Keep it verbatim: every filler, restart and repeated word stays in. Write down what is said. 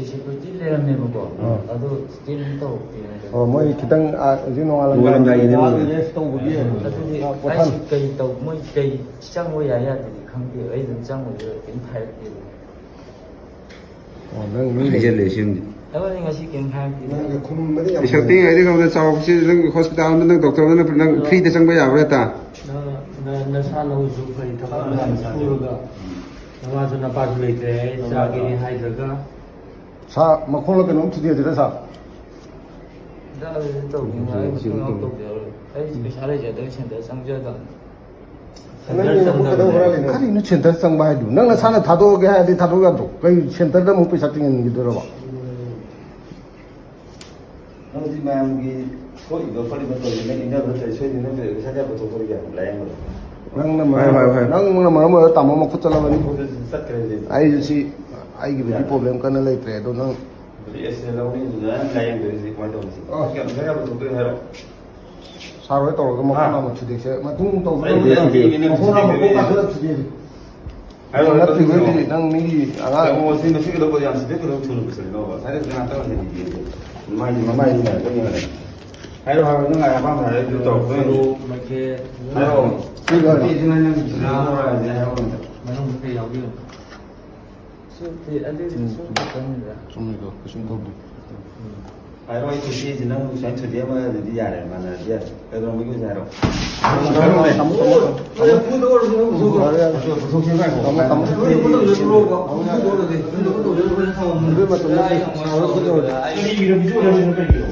Security ꯂꯩꯔꯝꯃꯦꯕꯀꯣ꯫ ꯑꯥ꯫ ꯑꯗꯨ stand ꯇꯧꯔꯛꯇꯦꯅ꯫ ꯑꯣ, ꯃꯣꯏ ꯈꯤꯇꯪ, ꯑꯥ, ꯍꯧꯖꯤꯛ ꯅꯣꯡꯉꯥꯜꯂꯝꯗꯥꯏꯒꯤꯅꯦ ꯃꯣꯏ꯫ ꯔꯦꯁ ꯇꯧꯕꯒꯤ, ꯑꯗꯨꯗꯤ ꯑꯥ, ꯄꯣꯊꯥ- ꯑꯩꯁꯤ ꯀꯩ ꯇꯧ, ꯃꯣꯏ ꯀꯩ ꯆꯪꯕ ꯌꯥꯏ ꯌꯥꯗꯦꯗꯤ ꯈꯪꯗꯦꯕ꯫ ꯑꯩ ꯑꯗꯨꯝ ꯆꯪꯉꯨꯔꯦ, ꯀꯩꯝ ꯍꯥꯏꯔꯛꯇꯦꯕ꯫ ꯑꯣ, ꯅꯪ ꯃꯤ ꯍꯥꯏꯖꯜꯂꯦ ꯁꯤꯃꯗꯤ꯫ ꯑꯩꯉꯣꯟꯗ ꯉꯁꯤ ꯀꯩꯝ ꯍꯥꯏꯔꯛꯇꯦ꯫ ꯅꯪꯒ ꯈꯨꯝꯕꯗꯤ ꯌꯥꯝ ꯄꯩꯁꯥ ꯇꯤꯡꯉꯥꯏꯗꯤ ꯈꯪꯗꯦ, ꯆꯥꯎꯕꯁꯤ ꯅꯪ ꯍꯣꯁꯄꯤꯇꯥꯜ ꯑꯃꯗ ꯅꯪ ꯗꯣꯛꯇꯔ ꯑꯃꯗ ꯅꯪ ꯐ꯭ꯔꯤꯗ ꯆꯪꯕ ꯌꯥꯕ꯭ꯔꯥ ꯍꯦꯛꯇ? ꯅꯪ, ꯅ-, ꯅꯁꯥꯅ ꯍꯧꯖꯤꯛ ꯐꯩ ꯊꯕꯛ ꯑꯃ ꯁꯨꯔꯒ ꯅꯃꯥꯁꯨ ꯅꯄꯥꯁꯨ ꯂꯩꯇ꯭ꯔꯦ, ꯑꯩ ꯆꯥꯒꯦꯗꯤ ꯍꯥꯏꯗ꯭ꯔꯒ꯫ ꯁꯥ, ꯃꯈꯣꯡꯂ ꯀꯩꯅꯣꯝ ꯊꯨꯗꯦꯛꯑꯁꯤꯔ, ꯁꯥ? ꯍꯤꯗꯥꯛ ꯑꯗꯨꯗꯤ ꯇꯧꯗꯦ, ꯉꯥꯏ ꯃꯇꯨꯡ ꯌꯥꯝ ꯇꯧꯗꯦ꯫ ꯑꯩ ꯄꯩꯁꯥ ꯂꯩꯖꯗꯕ ꯁꯦꯟꯇꯔ ꯆꯪꯖꯗꯕꯅꯤ꯫ ꯅꯪꯒꯤ ꯁꯦꯟꯇꯔ ꯅꯈꯨꯠꯇ ꯆꯪꯗꯕꯅꯦ꯫ ꯍꯨꯔꯥꯜꯂꯤꯅꯦ꯫ ꯀꯔꯤꯅꯣ ꯁꯦꯟꯇꯔ ꯆꯪꯕ ꯍꯥꯏꯗꯨꯕꯨ? ꯅꯪ ꯅꯁꯥꯅ ꯊꯥꯗꯣꯛꯑꯒꯦ ꯍꯥꯏꯔꯗꯤ ꯊꯥꯗꯣꯛ ꯌꯥꯗ꯭ꯔꯣ? ꯀꯩ ꯁꯦꯟꯇꯔꯗ ꯑꯃꯨꯛ ꯄꯩꯁꯥ ꯇꯤꯡꯍꯟꯈꯤꯗꯣꯏꯔꯕ? ꯅꯪꯗꯤ ꯃꯌꯥꯝꯒꯤ ꯊꯣꯛꯏꯕ ꯈꯣꯠꯂꯤꯕ ꯇꯧꯔꯤꯁꯦ ꯅꯪ ꯏꯟꯅꯕꯗ ꯇꯧꯔꯤ ꯁꯣꯏꯗꯅ ꯅꯪ ꯄꯩꯁꯥ ꯀꯌꯥ ꯄꯨꯊꯣꯛꯇꯣꯔꯤꯒꯦ ꯂꯥꯏꯌꯦꯡꯕꯗ? ꯅꯪꯅ ꯍꯣꯏ, ꯍꯣꯏ, ꯍꯣꯏ꯫ ꯅꯪꯅ ꯃꯔꯝ ꯑꯣꯏꯔꯒ ꯇꯥꯃꯣ ꯃꯈꯨꯠ ꯆꯠꯂꯕꯅꯤ꯫ ꯃꯈꯣꯏꯗꯁꯨ ꯆꯠꯈ꯭ꯔꯦ ꯍꯧꯖꯤꯛ꯫ ꯑꯩꯁꯨ ꯁꯤ, ꯑꯩꯒꯤꯕꯨꯗꯤ ꯄ꯭ꯔꯣꯕ꯭ꯂꯦꯝ ꯀꯟꯅ ꯂꯩꯇ꯭ꯔꯦ, ꯑꯗꯣ ꯅꯪ ꯑꯗꯨꯗꯤ ꯑꯦꯛꯁꯔꯦ ꯂꯧꯅꯤ, ꯑꯗꯨꯗ ꯅꯪ ꯂꯥꯏꯌꯦꯡꯗꯣꯏꯁꯦ ꯀꯃꯥꯏꯅ ꯇꯧꯕ ꯁꯤ? ꯑ꯫ ꯀꯌꯥ, ꯄꯩꯁꯥ ꯀꯌꯥ ꯄꯨꯊꯣꯛꯇꯣꯏꯅꯣ ꯍꯥꯏꯔꯣ? ꯁꯥꯔ ꯍꯣꯏ ꯇꯧꯔꯒ ꯃꯈꯣꯡ ꯍꯥ? ꯑꯃ ꯊꯨꯗꯦꯛꯁꯦ꯫ ꯃꯇꯨꯡ ꯇꯧꯗꯅꯕ ꯑꯩ ꯊꯨꯗꯦꯛꯁꯦ꯫ ꯃꯈꯣꯡ ꯑꯃ ꯀꯣꯛ ꯀꯥꯁꯤꯜꯂ ꯊꯨꯗꯦꯛꯑꯗꯤ꯫ ꯍꯥꯏꯔꯣ, ꯍꯥꯏꯔꯣ, ꯅꯠꯇ꯭ꯔꯤꯉꯩꯗꯤ ꯍꯥꯏꯔꯣ꯫ ꯅꯪ ꯃꯤꯒꯤ ꯑꯉꯥꯡ ꯌꯥꯝ ꯉꯁꯤ, ꯉꯁꯤ ꯀꯩꯗꯧꯕ ꯌꯥꯝ ꯁꯤꯗ ꯀꯩꯗꯧ ꯊꯨꯅ ꯄꯨꯁꯜꯂꯤꯅꯣꯕ? ꯉꯁꯥꯏꯗꯩ ꯉꯥꯛꯇꯪ ꯂꯩꯔꯤꯗꯤ꯫ ꯃꯥꯏꯗꯤ ꯃꯃꯥꯏꯗꯤ ꯅꯥꯔꯛꯀꯅꯤ ꯍꯥꯏꯔꯦ꯫ ꯍꯥꯏꯔꯣ, ꯍꯥꯏꯔꯣ, ꯅꯪ ꯑꯄꯥꯝꯕ ꯍꯥꯏꯔꯣ, ꯑꯗꯨ ꯇꯧꯔꯛꯇꯣꯏꯅꯤ꯫ ꯃꯣꯔꯣꯛ, ꯃꯩꯈꯦꯠ, ꯍꯥꯏꯔꯣ꯫ ꯀꯩꯅꯣ ꯍꯥꯏꯁꯦ, ꯍꯥꯏꯔꯣ꯫ ꯃꯅꯨꯡꯗ ꯀꯩ ꯌꯥꯎꯒꯦ ꯌꯦꯡꯉꯣ꯫ ꯁꯨꯞꯇꯤ ꯑꯗꯨꯗꯤ ꯁꯨꯞꯇꯤ ꯆꯪꯗ꯭ꯔꯥ? ꯆꯨꯝꯃꯤꯀꯣ, ꯀꯩꯁꯨꯝ ꯇꯧꯗꯦ꯫ ꯍꯥꯏꯔꯣ, ꯑꯩ ꯈꯨꯠꯁꯤꯁꯦ ꯅꯪ ꯁꯨꯃꯥꯏꯅ ꯊꯨꯗꯦꯛ ꯑꯃꯗꯤ ꯌꯥꯔꯦ, ꯃꯥꯟꯅꯔꯗꯤ ꯌꯥꯔꯦ꯫ ꯀꯩꯗꯧꯔꯝꯃꯒꯦ ꯍꯧꯖꯤꯛ ꯍꯥꯏꯔꯣ? ꯇꯥꯃꯣ, ꯇꯥꯃꯣ, ꯇꯥꯃꯣ, ꯇꯥꯃꯣ꯫ ꯐꯨꯗ ꯑꯣꯏꯔꯁꯨ ꯅꯪ ꯄꯨꯊꯣꯛꯈ꯭ꯔꯣ꯫ ꯌꯥꯔꯦ, ꯌꯥꯔꯦ꯫ ꯄꯨꯊꯣꯛ-, ꯄꯨꯊꯣꯛꯁꯦ ꯉꯥꯏꯈꯣ꯫ ꯇꯥꯃꯣ, ꯇꯥꯃꯣ꯫ ꯐꯨꯗ ꯑꯣꯏꯔꯁꯨ ꯅꯪ ꯄꯨꯊꯣꯛꯈ꯭ꯔꯣ꯫ ꯐꯨꯗ ꯑꯣꯏꯔꯁꯨ ꯅꯪ ꯊꯝꯃꯝꯃꯣ꯫ ꯑꯗꯨꯒꯤ ꯃꯇꯝꯗ ꯌꯥꯔꯦ, ꯌꯥꯔꯦ꯫ ꯁꯥꯔ ꯍꯣꯏ ꯐꯨꯗ ꯑꯣꯏꯔꯁꯨ꯫ ꯀꯔꯤꯒꯤꯅꯣ ꯐꯨꯗ ꯑꯣꯏꯔꯁꯨ ꯅꯪ ꯀꯔꯤꯒꯤꯅꯣ?